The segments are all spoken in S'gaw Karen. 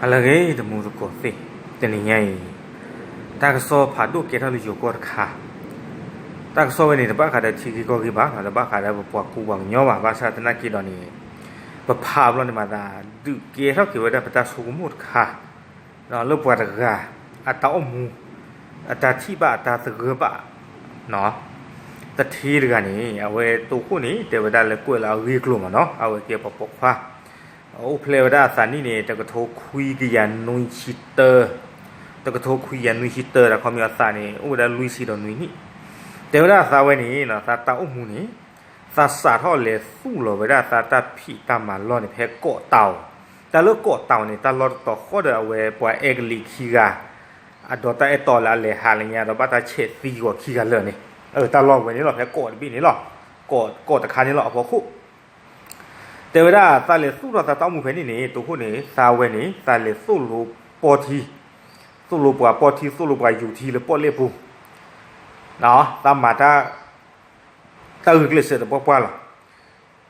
ဟါလၢအဂ့ၤ တံၤသကိးသ့ၣ်, တနံၤညါအံၤ တၢ်ကစီၣ်ဖးဒိၣ်ကဲထီၣ်လၢယိၤကီၢ်တခါ, တၢ်ကစီၣ်ဝဲန့ၣ် တဘၣ်ဃးဒီးထံဂ့ၢ်ကီၢ်ဂ့ၢ်ဘၣ်, တဘၣ်ဃးဒီးပပှၤကူပှၤကညီဘၣ်, ဘၣ်ဆၣ်သနာ်က့ဒီးန့ၣ် ပဖးဘျီန့ၣ်မၤသး ဒုးကဲထီၣ်က့ၤဝဲဒၣ်ပတၢ်ဆိကမိၣ်တခါ, လၢပှၤတဂၤ အတၢ်အိၣ်မူ အတၢ်ထံၣ်ဘၣ်အတၢ်သဂၢၢ်ဘၣ် တထ့တဂၤန့ၣ် အဝဲတိခိၣ်န့ၣ် တဲဝဲဒၣ်လၢကွဲးလၢအဂ့ၢ်အကျိၤမးနီၤ, အဝဲကဲပှၤပိာ်ခွါ အိၣ်ဖျဲၣ်ဝဲဒၣ်အသးနံၣ်န့ၣ် တကထိခွံကယၤနွံဆံတၢ, တကထိခွံကယၤနွံဆံတၢ ဒီးခီပညီအသးန့ၣ် အိၣ်ဝဲဒၣ်လွံၢ်ဆံဒီးနွံနံၣ်, တဲဝဲဒၣ်အသးဝဲန့ၣ် သးတၢ်အိၣ်မူန့ၣ် သးစးထီၣ်လဲၤသူၣ်လီၤဝဲဒၣ်သးတၢ်ဖံးတၢ်မၤလီၢ်န့ၣ် ဖဲကီးတၢ်အီၤ, တၢ်လၢကီးတၢ်အီၤန့ၣ် တၢ်လီၢ်တတီၤဃီဒီးအဝဲပှၤအဲကလံးခံဂၤ အဒီးတၢ်အဲၣ်တီလၢအလဲၤဟးလၢညါဒီး ဘၣ်တၢ်ဆဲးသံဂီၤခံဂၤလၢာ်န့ၣ်, တၢ်လီၢ်ဝဲန့ၣ်လီၤ, ဖဲကီးတဘ့ၣ်န့ၣ်လီၤ, ကီးတခါန့ၣ်လီၤ အဖီခိၣ် တဲဝဲဒၣ်သးလဲၤသူၣ်ထီၣ်သးတၢ်အိၣ်မူဖဲန့ၣ်န့ၣ် တိခိၣ်န့ၣ် သးဝဲန့ၣ် သးလဲၤသိၣ်လိပီထံ, သိၣ်လိပှၤပီထံ သိၣ်လိပှၤယူၤထံလၢပီၣ်လဲၣ်ပူၤ, သးမၤတၢ် တၢ်ဂုာ်ကျဲးစၢးသပှၢ်ပှၢ်လီၤ.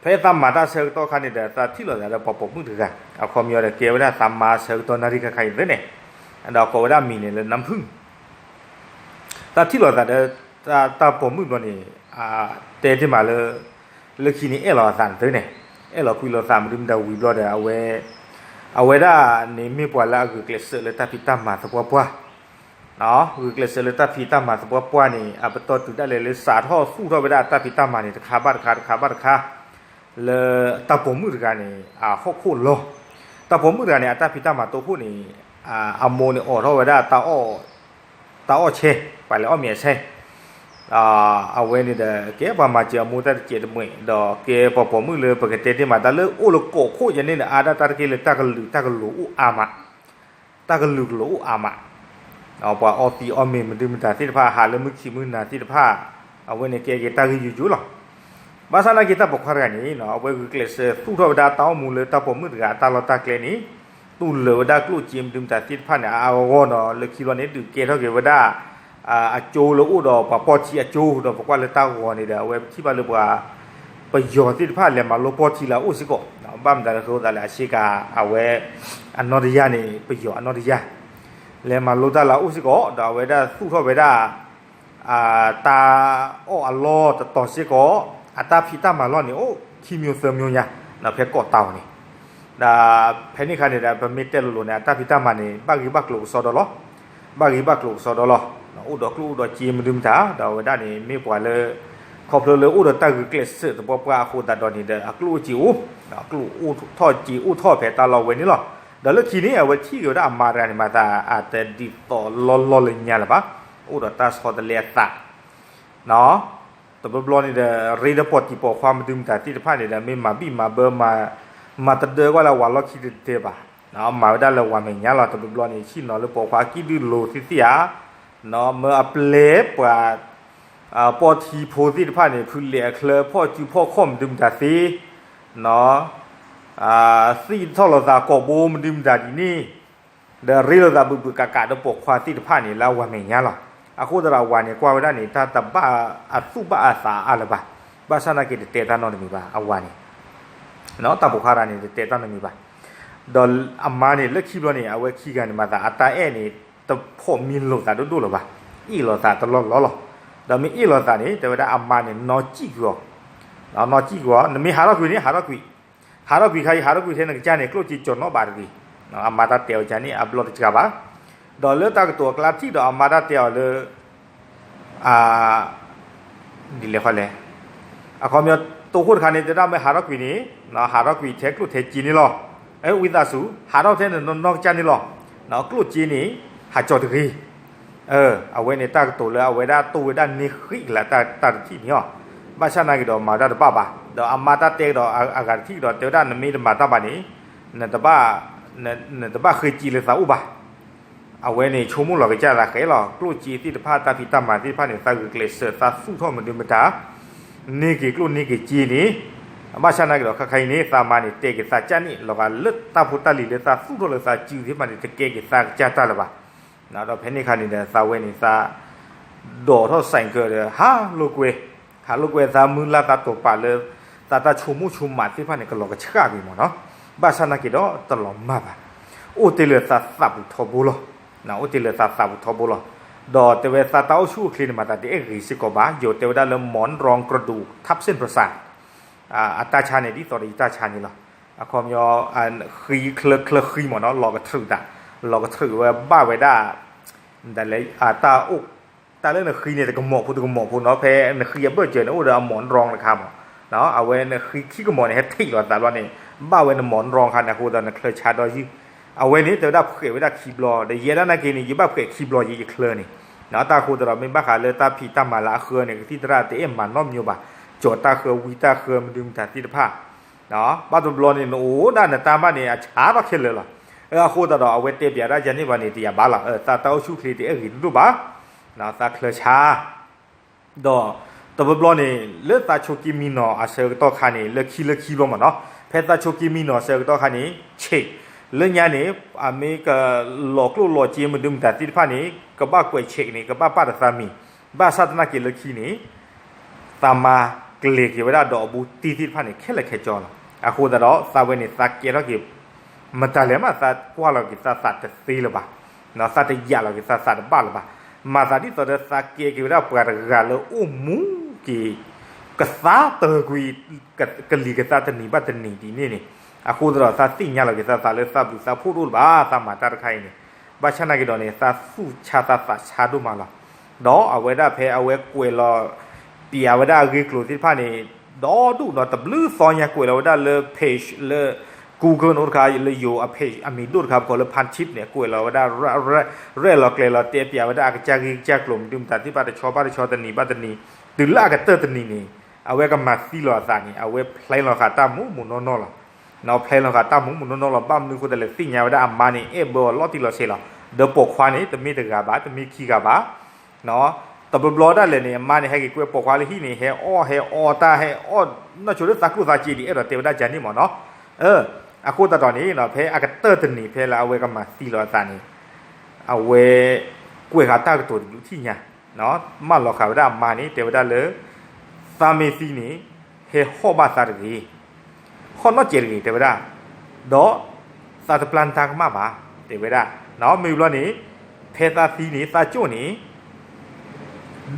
ဖဲသးမၤတၢ်ဆၢကတီၢ်ခါန့ၣ်ဒီး သးထံၣ်လိာ်သးဒီးပှၤပိာ်မုၣ်တဂၤ, အခီပညီဒီးကဲဝဲဒၣ်သးမါဆၢကတီၢ်နၣ်ရံၣ်ခါခါအံၤသ့န့ၣ်, ဒီးကိးဝဲဒၣ်မံၤန့ၣ်လၢနၢ်ဖုၣ် သးထံၣ်လိာ်သးဒီး တၢ်ပိာ်မုၣ်ဘျီန့ၣ် တဲတ့ၢ်မးလၢ လၢခံန့ၣ်အဲၣ်လီၤအသးန့ၣ်သ့န့ၣ်, အဲၣ်လီၤကွံလိာ်သးမနုၤမတၤဝံၤဘျီဒီး အဝဲ အဝဲဒၣ်န့ၣ်မ့ၢ်ပှၤလၢအဂုာ်ကျဲးစၢးလၢတၢ်ဖံးတၢ်မၤသပှၢ်ပှၢ် ဂုာ်ကျဲးစၢးလၢတၢ်ဖံးတၢ်မၤသပှၢ်ပှၢ်န့ၣ် အပတီၢ်တုၤဒၣ်လဲာ်လၢစးထီၣ်သူၣ်ထီၣ်ဝဲဒၣ်အတၢ်ဖံးတၢ်မၤန့ၣ် တခါဘၣ်တခါ တခါဘၣ်တခါ လၢတၢ်ပိာ်မုၣ်တဂၤန့ၣ် အဟီၣ်ခိၣ်လီၤ. တၢ်ပိာ်မုၣ်တဂၤန့ၣ် အတၢ်ဖံးတၢ်မၤတိခိၣ်န့ၣ် အမိၢ်န့ၣ်အိးထီၣ်ဝဲဒၣ် တၢ်အီၣ်ဆဲ ပှၤလဲၤအီၣ်မ့ၤအဆဲ အဝဲန့ၣ်ဒီး ကဲပှၤမၤစၢၤအမိၢ်တၢ်တစဲးတမှဲး ဒီးကဲပှၤပိာ်မုၣ်လၢပကတဲတ့ၢ်မး တၢ်လၢအိၣ်လၢကီးခိၣ်ယဲန့ၣ်ဒီး အါဒၣ်တၢ်တက့ၢ်လၢတၢ်ကလုာ်တၢ်ကလိၤအိၣ်အါမး, တၢ်ကလုာ်ကလိၤအိၣ်အါမး, ပှၤအီသံးအီမ့ၤမနုၤမတၤသ့ၣ်တဖၣ် ဟးလၢမုၢ်ခံးမုၢ်နၤသ့ၣ်တဖၣ်, အဝဲန့ၣ်ကဲက့ၤတၢ်ဂ့ၢ်ယိယိလီၤ. ဘၣ်ဆၣ်သနာ်က့တၢ်ပိာ်ခွါတဂၤန့ၣ် အဝဲဂုာ်ကျဲးစၢးသူၣ်ထီၣ်ဝဲဒၣ်တၢ်အိၣ်မူလၢတၢ်ပိာ်မုၣ်တဂၤအတၢ်လီၢ်တၢ်ကျဲန့ၣ်, သူၣ်လၢာ်ဝဲဒၣ်ကျိၣ်စ့မနုၤမတၤသ့ၣ်တဖၣ်န့ၣ် အါအါဂီၢ်ဂီၢ်ဒီး လၢခံဘျီန့ၣ် ဒုးကဲထီၣ်က့ၤဝဲဒၣ် အကၠိလၢအိၣ်ဒီးပှၤပီၢ်ထံအကၠိ ဒီးပကွၢ်လၢတၢ်ဂီၤန့ၣ်ဒီး အဝဲပထံၣ်ဘၣ်လၢပှၤ ပယီၤသ့ၣ်တဖၣ်လဲၤမၤလိပီၢ်ထံလၢအအိၣ်စ့ၢ်ကီး, ဘၣ်မတၤလၢဃိသးလၢအဆ့ကၤ အဝဲ အနီၢ်တယၢ်န့ၣ် ပယီၤအနီၢ်တယၢ် လဲၤမၤလိတၢ်လၢအအိၣ်စ့ၢ်ကီး ဒီးအဝဲဒၣ်သူၣ်ထီၣ်ဝဲဒၣ် တၢ်အီၣ်အလီၢ်တတီၤစ့ၢ်ကီး, အတၢ်ဖံးတၢ်မၤလီၢ်န့ၣ်အိၣ်ခံမျိုးသၢမျိုးညါ ဖဲကီးတၢ်အီၤန့ၣ်, ဒီးဖဲန့ၣ်အခါန့ၣ်ဒီး ပမ့ၢ်တဲလိၤလိၤန့ၣ် အတၢ်ဖံးတၢ်မၤန့ၣ် ဘၣ်ဂ့ၢ်ဘၣ်ကျိၤကစီဒီလီၤ, ဘၣ်ဂ့ၢ်ဘၣ်ကျိၤကစီဒီလီၤ, အိၣ်ဒီးကျိၣ်အိၣ်ဒီးစ့မနုၤမတၤ ဒီးအဝဲဒၣ်န့ၣ် မ့ၢ်ပှၤလၢ ခီဖျိလၢအိၣ်ဒီးတၢ်ဂုာ်ကျဲးစၢးသပှၢ်ပှၢ်အဃိသတးဒီးန့ၣ်ဒီး အကျိၣ်အိၣ်စ့အိၣ်, အကျိၣ်အိၣ်ထီၣ်စ့အိၣ်ထီၣ်ဖဲတၢ်လီၢ်ဝဲန့ၣ်လီၤ. ဒီးလၢခံန့ၣ် အဝဲထံၣ်က့ၤဝဲဒၣ်အမါတဂၤန့ၣ် မၤသးအတဒ်သိးလီၢ်လီၢ်လၢညါလၢၤဘၣ်, အိၣ်ဒီးတၢ်ဆီတလဲအသး တဘျီဘျီန့ၣ်ဒီး ရ့ဒီးပိာ်တံၤပိာ်ခွါမနုၤမတၤသ့ၣ်တဖၣ်န့ၣ်ဒီး မ့ၢ်မၤဘံၣ်မၤဘၢမၤ မၤတဒၢကွၢ်လၢအဝၤလီၢ်ခံတတဲဘၣ်, မၤဝဲဒၣ်လၢဝၤမဲာ်ညါလီၤ. တဘျီဘျီန့ၣ် ဆ့ၣ်နီၤလၢပိာ်ခွါအကံၣ်ဒုၣ်လိၤသ့ၣ်သ့ၣ်ဧါ, မၢအပျဲၢ်ပှၤ ပီၢ်ထံဖိသ့ၣ်တဖၣ်န့ၣ် ဖုလဲၣ်အချၢဖီၣ်စုဖီၣ်ခီၣ်မနုၤမတၤသ့ သံၣ်ထီၣ်လိာ်သးကိာ်ဘိမနုၤမတၤဒ်န့ၣ်, ဒီးရ့လိာ်သးဘုးဘုးကးကးဒီးပိာ်ခွါသ့ၣ်တဖၣ်န့ၣ် လၢအဝၤမဲာ်ညါလီၤ. အဃိသတးဒီးအဝၤန့ၣ် ကွၢ်ဝဲဒၣ်န့ၣ် တၢ်တဘၣ်အသူၣ်ဘၣ်အသးအါလၢၤဘၣ်. ဘၣ်ဆၣ်သနာ်က့တတဲတၢ်နီတမံၤဘၣ် အဝၤန့ၣ်, တၢ်ပိာ်ခွါတဂၤန့ၣ် တတဲတၢ်နီတမံၤဘၣ်. ဒီးအမါန့ၣ် လၢခံဘျီန့ၣ် အဝဲခံဂၤန့ၣ် မၤသးအတၢ်အဲၣ်န့ၣ် တဖိးမံလိာ်သးဒိၣ်ဒိၣ်လၢၤဘၣ်. အ့ၣ်လိာ်သးတလီၢ်လီၢ်လီၤ. ဒီးမ့ၢ်အ့ၣ်လိာ်သးန့ၣ် တဲဝဲဒၣ်အမါန့ၣ် နီၢ်စံၣ်ကွံာ်အီၤ, နီၢ်စံၣ်ကွံာ်အီၤ နမ့ၢ်ဟးထီၣ်ကွံာ်န့ၣ် ဟးထီၣ်ကွံာ်, ဟးထီၣ်ကွံာ်ခါအံၤ ဟးထီၣ်ကွံာ်ထဲနကစၢ်န့ၣ် ကျိၣ်စ့ကၠီၤနီၣ်ဘးတဂ့ၤ. အမါတၢ်တဲအီၤကန့ၣ် အဘျီတစှၤဘၣ်. ဒီးလၢတၢ်ကတိၤအကျါထံၣ်ဒီးအမါတၢ်တဲအီၤလၢ ဒ်လဲၣ်ဃီလဲၣ်, အခီပညီ တိခိၣ်တခါန့ၣ် တဲဒၣ်မ့ၢ်ဟးထီၣ်ကွံာ်န့ၣ် ဟးထီၣ်ကွံာ်ထဲကျိၣ်ထဲစ့န့ၣ်လီၤ. ဝံသးစူၤ ဟးထီၣ်ထဲနနီၢ်ကစၢ်န့ၣ်လီၤ. ကျိၣ်စ့န့ၣ် ဟးကၠီၤတဂ့ၤ. အဝဲန့ၣ်တၢ်ကတိၤလၢအဝဲဒၣ်တိၢ်ဝဲဒၣ်န့ၢ်ဃံးကလးတၢ်တထံၣ်န့ၣ်လီၤ. ဘၣ်ဆၣ်သနာ်က့ဒီးမၤတၢ်တဘၣ်ဘၣ်. ဒီးအမါတၢ်တဲကဒီးအဂၤတထံၣ်ကဒီး တဲဝဲဒၣ်နမ့ၢ်တမၤတၢ်ဘၣ်န့ၣ် နတဘၣ်ဃ့စ့လၢသးအိၣ်ဘၣ်. အဝဲန့ၣ်ဆိကမိၣ်လီၤကစၢ်သးဃဲလီၤ. ကျိၣ်စ့သ့ၣ်တဖၣ် တၢ်ဖံးတၢ်မၤသ့ၣ်တဖၣ်န့ၣ် သးဂုာ်ကျဲးစၢး သးသူၣ်ထီၣ်မနုၤမတၤ န့ၢ်က့ၤကျိၣ်န့ၢ်က့ၤစ့န့ၣ်, ဘၣ်ဆၣ်သနာ်က့ဒီး ခါခါအံၤန့ၣ် သးမါန့ၣ် တဲက့ၤသးကစၢ်န့ၣ် လီၤဂာ်လၢတၢ်ဖိတၢ်လံၤလၢသးသူၣ်ထီၣ်လၢသးစုသ့ၣ်တဖၣ်န့ၣ် တကဲက့ၤသးကစၢ်တၢ်လၢၤဘၣ်. ဒီးဖဲန့ၣ်အခါန့ၣ်ဒီး သးဝဲန့ၣ် သးဒိးထီၣ်စဲးကၢဒီး ဟးလိာ်ကွဲ, ဟးလိာ်ကွဲသးမုၢ်လၢ်သးတိာ်ပာ်လၢ သးတၢ်ဆိကမိၣ်ဆိကမးသ့ၣ်တဖၣ်န့ၣ် ကလီၤကဆှၣ်ကွံာ်မးနီၤ. ဘၣ်ဆၣ်သနာ်က့ဒီးတလီၤမၢ်ဘၣ်. အိၣ်တ့ၢ်လၢသးသးပူၤထီဘိလီၤ. အိၣ်တ့ၢ်လၢသးသးပူၤထီဘိလီၤ. ဒီးတဲဝဲသးတၢ်အိၣ်ဆူၣ်အိၣ်ချ့န့ၣ် မၤသးတအဲၣ်ဂ့ၤစ့ၢ်ကီးဘၣ်, ယိၤတဲဝဲဒၣ်လၢ หมอนรองกระดูกทับเส้นประสาท အတၢ်ဆါန့ၣ် ဒ်သိးဒီးယတၢ်ဆါန့ၣ်လီၤ. အခီပညီ ဃံချၢချၢဃံမ့ၢ်နီၤ လီၤကထြုးတၢ်, လီၤကထြုးဝဲဘၣ်ဝဲဒၣ် ဒ်လဲၣ် တၢ်အိၣ် တၢ်လၢနဃံန့ၣ် တကမီၤဖိတကမီၤဖိနီၤ, ဖဲနဃံအဘၢၣ်စၢၤန့ၣ် အိၣ်ဒီးအမီၢ်နရီတခါမး, အဝဲနဃံခံကမီၤန့ၣ် ဟဲထံၣ်လီၤသးဘျီန့ၣ် ဘၣ်ဝဲနမီၢ်နရီခါန့ၣ် အဃိသတးနချၢဆါဒီးယုၢ်, အဝဲန့ၣ် တဲဝဲဒၣ်ဖှဲးဝဲဒၣ်ခံဘျီ, ဒီးယဲဒၣ်နာ်က့န့ၣ် ယဘၣ်ဖှဲးခံဘျီယဲယချၢန့ၣ်, တၢ်ဃိသတးဒီးမ့ၢ်ဘၣ်ဃးလၢတၢ်ဖံးတၢ်မၤလၢအဃၢန့ၣ် ကသံၣ်သရၣ်တအဲၣ်မၤနီတမျိုးဘၣ်, ကၠီၤတၢ်ဃၢဝံတၢ်ဃၢမနုၤမတၤသ့ၣ်တဖၣ် ဘၣ်တဘျီန့ၣ် နအိၣ်ဒၣ်နတၢ်ဘၣ်န့ၣ် အဆါထီၣ်ခဲလၢာ်လီၤ. အဃိသတးဒီး အဝဲတဲပျးဒၣ်ယၤန့ၣ်ဘၣ်န့ၣ် တယာ်ဘၣ်လီၤ. သးတၢ်အိၣ်ဆူၣ်အိၣ်ချ့တအဲၣ်ဂ့ၤတဒိၣ်ဘၣ်, သးချၢဆါ, ဒီးတဘျီဘျီန့ၣ် လၢသးဆိးက့မံနီၤအဆၢကတီၢ်ခါန့ၣ် လၢခံလၢခံဘျီမ့ၢ်နီၤ, ဖဲသးဆိးက့မံနီၤအဆၢကတီၢ်ခါန့ၣ် ဆံး, လၢညါန့ၣ် အမ့ၢ်ကလီၤကျိၣ်လီၤစ့မနုၤမတၤသ့ၣ်တဖၣ်န့ၣ် ကဘၣ်ကွဲးဆံးန့ၣ် ကဘၣ်ပာ်ဒီးသးမံၤ, ဘၣ်ဆၣ်သနာ်က့လၢခံန့ၣ် သးမၤကျဲၤက့ၤဝဲဒၣ်ဒီးအဘူးတံၢ်သ့ၣ်တဖၣ်န့ၣ် ခဲလၢာ်ခဲဆ့လီၤ. အဃိသတးဒီး သးဝဲန့ၣ် သးကဲထီၣ်က့ၤ မတၤလဲၣ်မး သးကွၢ်လီၤက့ၤသးသးတသ့လၢၤဘၣ်, သးတယာ်လီၤက့ၤသးသးတဘၣ်လၢၤဘၣ်, မၤသးဒ်သိးဒီးသးကဲက့ၤဝဲဒၣ်ပှၤတဂၤလၢအိၣ်မူက့ၤ ကသါတၢၢ်ကွံာ် ကလံၤကသါတနံၤဘၣ်တနံၤဒ်န့ၣ်န့ၣ်, အဃိသတးဒီး သးသ့ၣ်ညါလီၤက့ၤသးသးလၢသးဘျုးသးဖှိၣ်တအိၣ်လၢၤဘၣ်, သးမၤတၢ်တခါအံၤန့ၣ်, ဘၣ်ဆၣ်နာ်က့ဒီးန့ၣ် သးသူၣ်ဆါသးသးဆါဒိၣ်မးလီၤ. ဒီးအဝဲဒၣ်ဖဲအဝဲကွဲးလီၤ ပျးဝဲဒၣ်အဂ့ၢ်ကျိၤသ့ၣ်တဖၣ်န့ၣ် ဒီဒူၣ်ဒီးတဘျုးသီညါ ကွဲးလီၤဝဲဒၣ်လၢ page လၢ Google န့ၣ်အိၣ်တခါ လၢယိၤအ page အမံၤဒိၣ်တခါ ပကိးလၢ Pan Tip န့ၣ် ကွဲးလီၤဝဲဒၣ် ရဲၣ်လီၤကျဲၤလီၤတဲပျးဝဲဒၣ် အကစၢ်ဂ့ၢ်ကစၢ်ကျိၤမနုၤမတၤသ့ၣ်တဖၣ် တဆီဘၣ်တဆီ တနံၤဘၣ်တနံၤ, တုၤလၢအကတၢၢ်တနံၤန့ၣ် အဝဲကမၤသံလီၤအသးန့ၣ် အဝဲဖျဲလီၤဃာ်တၢ်မူးမူးနီၢ်နီၢ်လီၤ. ဖျဲလီၤဃာ်တၢ်မူးမူးနီၢ်နီၢ်လီၤ. ဘၣ်မနုၤအဃိသတးလဲၣ် သ့ၣ်ညါဝဲဒၣ်အမါန့ၣ် အဲၣ်ဘၢအီၤလီၤတံၢ်လီၤဆဲးလီၤ. ဒီးပိာ်ခွါန့ၣ် တမ့ၢ်တဂၤဘၣ် တမ့ၢ်ခံဂၤဘၣ် တဘျီဘျီဒၣ်လဲာ်န့ၣ် အမါန့ၣ် ဟဲက့ၤကွဲပိာ်ခွါလၢဟံၣ်န့ၣ် ဟဲအီၣ်ဟဲအီတၢ် ဟဲအီၣ် နီၢ်ဆိလၢသးကျိၣ်သးစ့ဒံး အဲၣ်ဒိးတဲဝဲဒၣ်ယၤန့ၣ်မ့ၢ်နီၤ. အဃိသတးဒီးန့ၣ် ဖဲအကတၢၢ်တနံၤ ဖဲလၢအဝဲကမၤသံလီၤအသးန့ၣ် အဝဲကွဲးဃာ်တၢ်ကတိၤတဘျုးထံၣ်ညါ, မၢလီၤဃာ်ဝဲဒၣ်အမါန့ၣ် တဲဝဲဒၣ်လၢ သးမ့ၢ်သံန့ၣ် ဟဲဟီၣ်ဘၣ်သးတဂ့ၤ ဟီၣ်နီၢ်ကဲးတဂ့ၤ တဲဝဲဒၣ်, ဒီးသးတပျၢ်နတၢ်ကမၣ်ဘၣ် တဲဝဲဒၣ်. မ့ၢ်ဘျီန့ၣ် ဖဲသးသံန့ၣ် သးကၠိၣ်န့ၣ်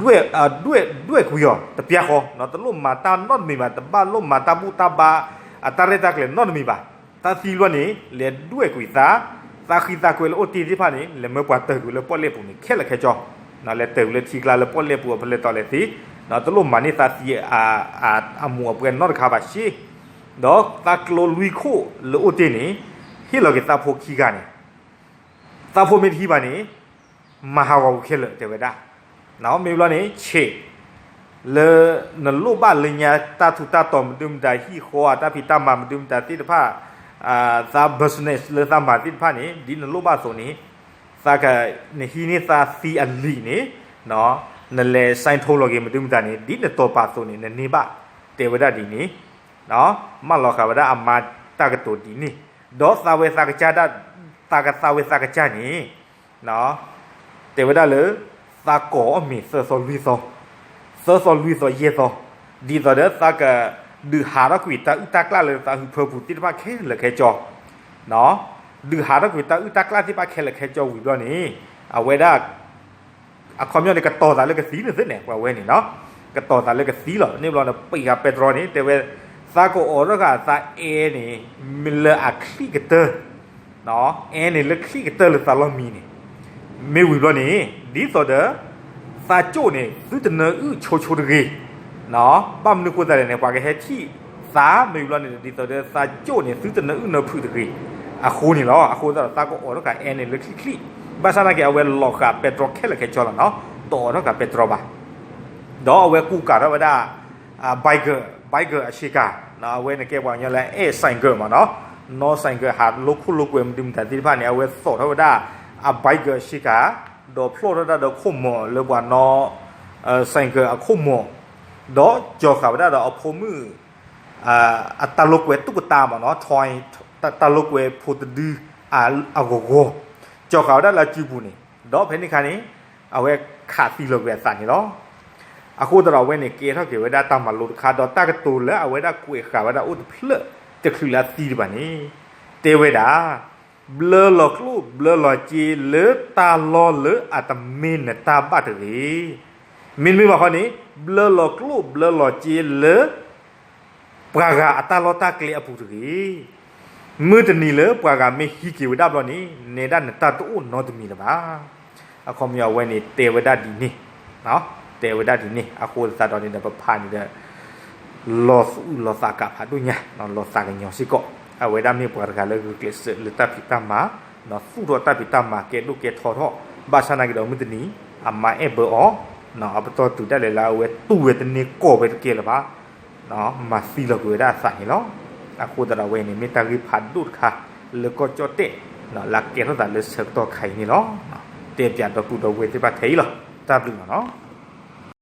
ဒွဲၣ် ဒွဲၣ် ဒွဲၣ်ကွံာ်အီၤ တပျၢ်ဃီ တလိၣ်မၤတၢ်နီတမံၤဘၣ်, တဘၣ်လိၣ်မၤတၢ်ဘူၣ်တၢ်ဘါ အတၢ်ရဲၣ်တၢ်ကျဲၤနီတမံၤဘၣ်. သးသံဘျီန့ၣ် လဲၤဒွဲၣ်ကွံာ်သး, သးဃံသးကွဲလၢအိၣ်တ့ၢ်သ့ၣ်တဖၣ်န့ၣ် လဲၤမၢပှၤတၢၢ်ကွံာ်လၢပီၣ်လဲၣ်ပူၤန့ၣ် ခဲလၢာ်ခဲဆ့ လဲၤတၢၢ်ကွံာ်လၢထံကျါလၢပီၣ်လဲၣ်ပူၤအဖဲလဲၣ်တီၤလဲၣ်သ့, တလိၣ်မၤန့ၢ်သးသံ အမူးအပွဲနီတခါဘၣ်ရှ့, ဒီးသးကျိလွံၢ်ခိၣ်လၢအိၣ်တ့ၢ်န့ၣ် ဟ့ၣ်လီၤက့ၤသးဖိခံဂၤန့ၣ်, သးဖိမ့ၢ်တဟံးဘၣ်န့ၣ် မၤဟးဂီၤဝဲခဲလၢာ် တဲဝဲဒၣ်. မ့ၢ်ဘျီန့ၣ် ဆံး လၢနလိၣ်ဘၣ်လၢညါတၢ်ထူးတၢ်တီၤမနုၤမတၤ ဟံၣ်ဃီအတၢ်ဖံးတၢ်မၤမနုၤမတၤသ့ၣ်တဖၣ်, သး business လၢသးမၤသ့ၣ်တဖၣ်န့ၣ် ဒ်နလိၣ်ဘၣ်အသိးန့ၣ်, သးက နဟံးန့ၢ်သးသံအလံာ်န့ၣ်, နလဲၤ sign ထိလီၤက့ၤမနုၤမတၤန့ၣ် ဒ်နတီၤပာ်အသိးန့ၣ် နန့ၢ်ဘၣ်, တဲဝဲဒၣ်ဒ်န့ၣ် မၢလီၤဃာ်ဝဲဒၣ်အမါတၢ်ကတိၤဒ်န့ၣ်, ဒီးသးဝဲသးကစၢ်ဒၣ်, သးကသးဝဲသးကစၢ်န့ၣ် တဲဝဲဒၣ်လၢ သးကိးအီၤမ့ၢ်သၢသီလွံၢ်သီ, သၢသီလွံၢ်သီယဲၢ်သီ, ဒ်သိးဒီးသးကဒုးဟးထီၣ်ကွံာ်တၢ်အုၣ်တၢ်ကျၣ်လၢသးဟၢဖၢပူၤသ့ၣ်တဖၣ်ခဲလၢာ်ခဲဆ့, ဒုးဟးထီၣ်ကွံာ်တၢ်အုၣ်တၢ်ကျၣ်သ့ၣ်တဖၣ်ခဲလၢာ်ခဲဆ့ဝံၤဘျီန့ၣ်, အဝဲဒၣ် အခီပညီန့ၣ် ကတီၤသးလၢကသံန့ၣ်သ့ၣ်န့ၣ် ပှၤဝဲန့ၣ်နီၤ, ကတီၤသးလၢကသံလီၤ. န့ၣ်ဘျီန့ၣ် ပံာ်ဃာ်ပဲတြီန့ၣ် တဲဝဲ, သးကအိးထီၣ်ဃာ်သးအဲန့ၣ် မ့ၢ်လၢအချံၣ်ကတၢၢ်, အဲန့ၣ်လၢချံၣ်ကတၢၢ်လၢသးလီၢ်မံန့ၣ်, မ့ၢ်ဝံၤဘျီန့ၣ် ဒ်သိးဒီး သးကၠိၣ်န့ၣ် သုတနၢအုၣ်ဆိဆိတဂ့ၤ ဘၣ်မနုၤဃိသတးလဲၣ်န့ၣ် ပှၤကဟဲထံၣ်သးမ့ၢ်ဝံၤဘျီန့ၣ် ဒ်သိးဒီးသးကၠိၣ်န့ၣ် သုတနၢအုၣ်နၢဖုးတဂ့ၤ အဃိန့ၣ်လီၤ. အဃိသတးဒီး သးကအိးထီၣ်ဃာ်အဲန့ၣ်လၢချံၣ်ချံၣ်, ဘၣ်ဆၣ်သနာ်က့ အဝဲလီၤဃာ်ပဲတြီခဲလၢာ်ခဲဆ့လီၤနီၤ, တအိးထီၣ်ဃာ်ပဲတြီဘၣ် ဒီးအဝဲကူကၤထီၣ်ဝဲဒၣ် biker, biker အဆ့ကၤ, အဝဲန့ၣ်ကဲပှၤကညီလၢအဲၣ် ဆိုင်ကယ် မ့ၢ်နီၤ, နီၢ် ဆိုင်ကယ် ဟးလိခိၣ်လိကွဲမနုၤမတၤသ့ၣ်တဖၣ်န့ၣ် အဝဲသိးထီၣ်ဝဲဒၣ်အ biker အဆ့ကၤ, ဒီးဖျိထီၣ်ဝဲဒၣ်ဒီးခိၣ်မီၤလၢပှၤနီၢ် ဆိုင်ကယ် အခိၣ်မီၤ, ဒီးကၠီၤဃာ်ဝဲဒၣ်ဒီးအဖိမုၣ် အတၢ်လိကွဲ ตุ๊กตา မ့ၢ်နီၤ, တၢ်လိကွဲဖိတဒု အဂီၤဂီၤ, ကၠီၤဃာ်ဝဲဒၣ်လၢအစုပူၤန့ၣ်, ဒီးဖဲန့ၣ်အခါန့ၣ် အဝဲခးသံလီၤကွံာ်အသးန့ၣ်လီၤ. အဃိသတးဒီးအဝဲန့ၣ်ကဲထီၣ်က့ၤဝဲဒၣ်တၢ်မၤလိတခါ ဒီးတၢ်ကတိၤလၢအဝဲဒၣ်ကွဲးဃာ်ဝဲဒၣ်အိၣ်တဖျၢၣ်တချုးလၢအသံဒံးဘၣ်န့ၣ် တဲဝဲဒၣ် ဘျၢလီၤကျိၣ်ဘျၢလီၤစ့လၢတၢ်လီၢ်လၢအတမ့ၢ်နတၢ်ဘၣ်တဂ့ၤ. မ့တမ့ၢ်ဘၣ်ဃီန့ၣ် ဘျၢလီၤကျိၣ်ဘျၢလီၤစ့လၢ ပှၤဂၤအတၢ်လီၢ်တၢ်ကျဲအပူၤတဂ့ၤ. မုၢ်တနံၤလၢပှၤဂၤမ့ၢ်ဟံးက့ၤဝဲဒၣ်ဘျီန့ၣ် နဲဒၣ်နတၢ်တအိၣ်နီတမံၤလၢၤဘၣ်. အခီပညီအဝဲန့ၣ် တဲဝဲဒၣ်ဒ်န့ၣ်, တဲဝဲဒၣ်ဒ်န့ၣ် အဃိသတးဒီးန့ၣ်ဒီး ပဖးန့ၣ်ဒီး လီၤသူၣ်အုးလီၤသးကးဖးဒိၣ်ညါ, လီၤသးကညီၤစ့ၢ်ကီး. အဝဲဒၣ်မ့ၢ်ပှၤတဂၤလၢဂုာ်ကျဲးစၢးလၢတၢ်ဖံးတၢ်မၤ, သူၣ်ထီၣ်တၢ်ဖံးတၢ်မၤကဲဒိၣ်ကဲထီထီၣ်, ဘၣ်ဆၣ်နာ်က့ဒီးမုၢ်တနံၤ အမါအဲၣ်ဘၢအီၤ, အပတီၢ်တုၤဒၣ်လဲာ်လၢအဝဲတူၢ်ဝဲတန့ၢ်ကီၢ်ဝဲတကဲလၢၤဘၣ်, မၤသံလီၤကွံာ်ဝဲဒၣ်အသးန့ၣ်လီၤ. အဃိသတးဒီးအဝဲန့ၣ် မ့ၢ်တၢ်ဂ့ၢ်ဖးဒိၣ်တခါ လၢကီၢ်ကၠီၣ်တဲၣ် လၢအကဲထီၣ်သးလၢဆၢကတီၢ်ခါအံၤန့ၣ်လီၤ. တဲပၠးဒီပုၢ်ဒီဝဲၢ်သ့ၣ်တဖၣ်ထဲအံၤလီၤ. တၢ်ဘျုးလီၤနီၤ.